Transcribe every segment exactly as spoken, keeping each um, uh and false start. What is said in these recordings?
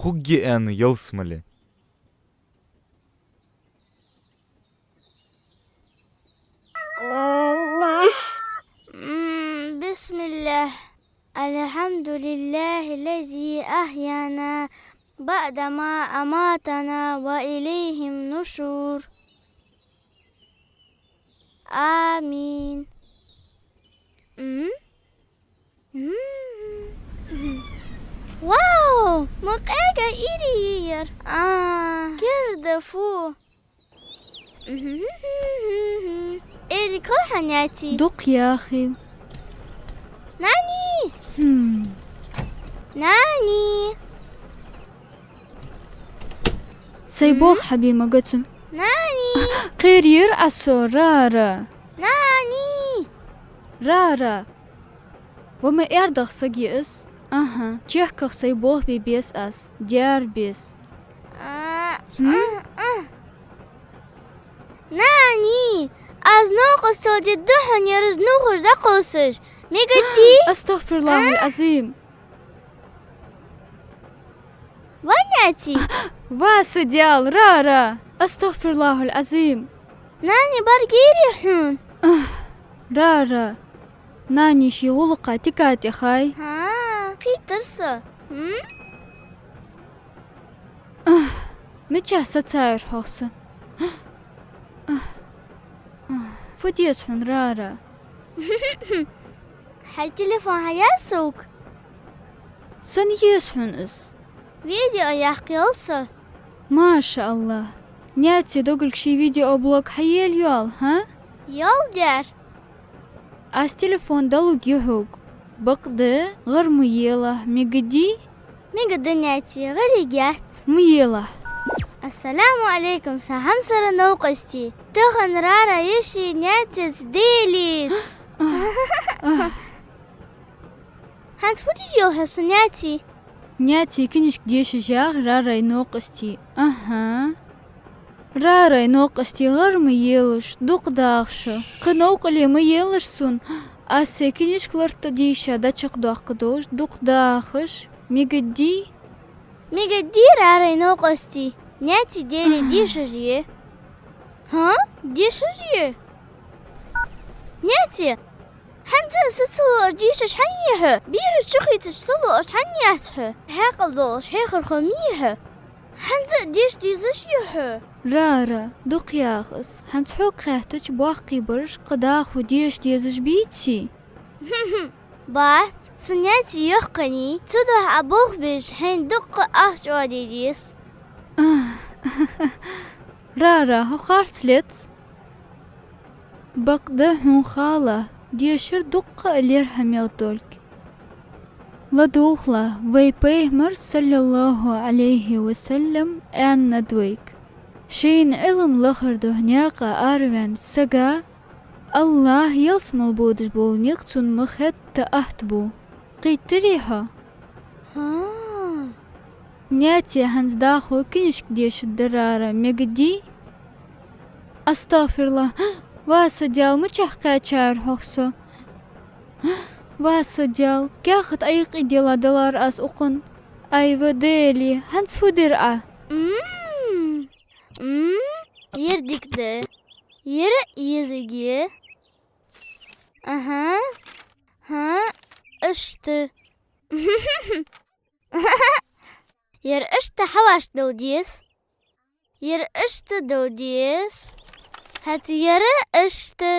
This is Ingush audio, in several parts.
хургья аьнна ялсмале. М, бисмиллахь. الحمد لله الذي أحيانا بعد ما أماتنا وإليه النشور. آمين. М? М. Вау! Ма къега ири яр. А, керда фу. Эрик, хьо хьан яций? Дукха яхийла. Нани! Хм. Нани! Сай М? Болх хьабий мага цун. Нани! Кхерийра Ӏа со, Рара. Нани! Рара! Ва ма аьрдагӀа саг я из. Аха, чехках сай болх бе беза аз, дер беза. А, Хм? А, а. Нани, аз новкъостал дергда хьона ераш нувхаш дӀакхувсаш. Мегаргдий? أستغفر الله А? العظيم. Ва, Няци? Ва са Даьла, Рара! أستغفر الله العظيم. Нани, баргийрий хьона? Рара! Нани ший гӀулакха тика тӀехай. ХӀаа, кхийттар со. М? Мичахьа сецайир хьогӀ со? Фу деза хьона, Рара? Хьай телефон хьаяьй сога? Сенна еза хьона из? Видео яккха йоал со. Маша Аллах! Няци догалга ший видеоблог хьаела йоал, хӀа? Йоал дер. Аз телефон далургья хьога. Бакъда, гӀар ма елахь, мегаргдий? Мегаргда, Няци, гӀаргьяц. Ма елахь. Ассаламу Ӏалайкум, са хьамсара новкъостий. Тахан Рара йиший Няцеца делац. ХӀанз фу деш йоал хьо, са Няци? Няци книжка дешаш я Рарай новкъостий. Аха. Рарай новкъостий, гӀар ма елаш, дукха даха шо. Кхы новкъарле ма елаш сона. Аз сай книжка лартӀа дийша дӀачакхдоаккхаргдолаш, дукха даха шо. Мегаргдий? Мегаргдий, Рарай новкъостий, Няци деле дешаш я. ХӀа? Дешаш я? Няци! ХӀанз а са ца луш дешаш хӀана я хьо? Бераш чухийцаш ца луш хӀана яц хьо? Хьаькъал долаш хьехархо ма йий хьо. ХӀанз а деша дезаш я хьо. Рара, дукха яха из. ХӀанз хьога хаьттача, боккхий бараш кхы дӀахо деша дезаш беций? Бац, са Няци йоккха я, цудухьа Ӏа болх беш хьайна дуккха ахча оаде деза. Рара, хьо харц лец. Бакъда хьона хала, дешар дуккха а лерхӀамегӀа долга. ЛадувгӀалахь, вай Пайхамара, صلى الله عليه وسلم, аьннад вайга: шийна Ӏилма лахара духьа наькъа араваьннача сага Аллахӏ ялсмала бодаш бола никъ цунна ма хетта атта бу. Кхийттарий хьо? ХӀаа. Няци хӀанз дӀахо книжка дешаргда Рара, мегаргдий? Астагъфируллахӏ. Ва са Даьла, мичахьа кхаьчаяр хьогӀ со? Ва са Даьла, каьхат Ӏайха дела далар аз укхун. Ай ва Даьла, хӀанз фу дир Ӏа? М, м, ер дика да. Ер а езаге. Аха. ХӀаа, иштта. Ер иштта хьавӀашагӀдала деза. Ер иштта дала деза. ХӀаьта ер иштта.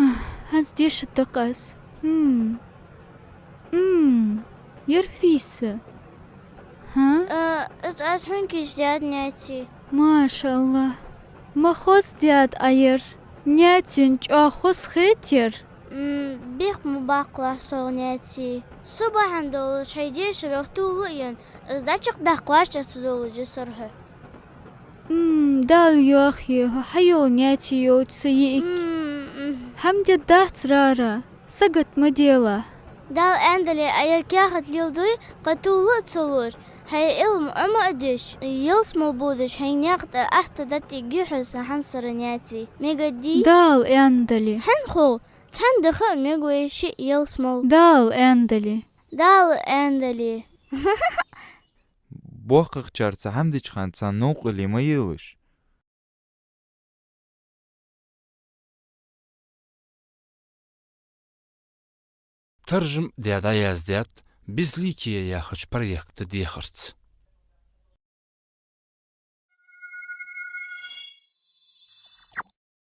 Ах, хӀанз дешаргда-кх аз. Хм. М, ер фу я са? ХӀа? А, из аз хьона кийчдаьд, Няци. Маша Аллахӏ. Ма хоздаьд Ӏа ер. Няцина чӀоагӀа хоза хет ер. М, бехк ма баккхалахь сох, Няци. Со бахьан долаш хьай дешарах тувла а енна, из дӀачакхдаккха вӀаштӀехьа ца довлаш висар хьо. М, Дала йоахе, хьо хьайола Няци йолча са йиӀиг. М, м. ХӀама дергдац, Рара, сагот ма делахь. Дала аьннадале, Ӏа ер каьхат леладой, кхы тувла а ца луш, хьай Ӏилма Ӏома а деш, ялсмала бодаш хьайна наькъа тӀа атта дӀатӀаэггий хьо, са хьамсара Няци. Мегаргдий? Дала аьннадале. ХӀана хов? Цхьан даха а мег вай шиъ ялсмала. Дала аьннадале. Дала аьннадале. БоккхагӀчар цхьа хӀама деча хана царна новкъарло ма елаш. Таржам даь дӀаяздаьд «Безликие» яхача проекта дехарца.